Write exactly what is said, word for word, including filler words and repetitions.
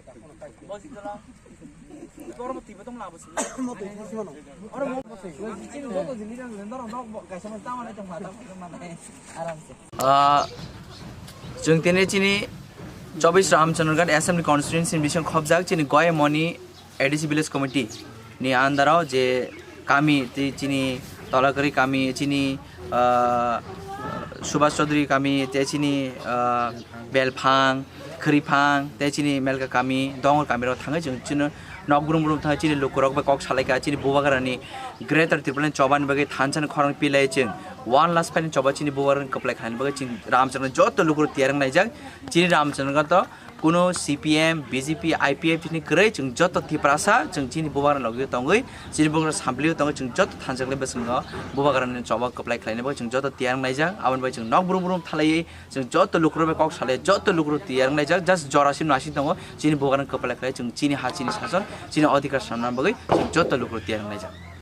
Ah, chwng tini chini chobis Ramchandraghat Assembly Constituency ni bising khobjak chini Goyamoni A D C Village Committee ni under o je kami tei chini Tolakari kami chini, ah, Subhas Chaudhary kami tei chini, ah, Belphang, Khriphang tei chini Melka kami, Dongor kami rok thangwi chwng chini nok brum brum thangwi chini lukurok bai kok salaikha chini Bubagrani Greater Tipraland chobani bagwi thansa ni khorang pilai chwng one last final choba chini Bubagrani kwplai khlaini bagwi chini Ramchandraghat joto lukurok tiyar wng laijak. Chini Ramchandraghat to kuno C P M, B J P, I P F ni kwrwi chwng joto Tiprasa chwng chini Bubagrani logi tongwi chini Bubagrani samplio tongwi chwng joto thansa khlai bwskango Bubagrani choba kwplai khlaini bagwi chwng joto tiyar wng laijak. Aboni bagwi chwng nok brum brum thalaiwi chwng joto lukurok bai kok salai, joto lukurok tiyar wng laijak, just jora sim nasing tongo, chini Bubagrani kwplai khlai chwng chini ha, chini sason, chini adhikar sanna bagwi chwng joto lukurok tiyar wng laijak.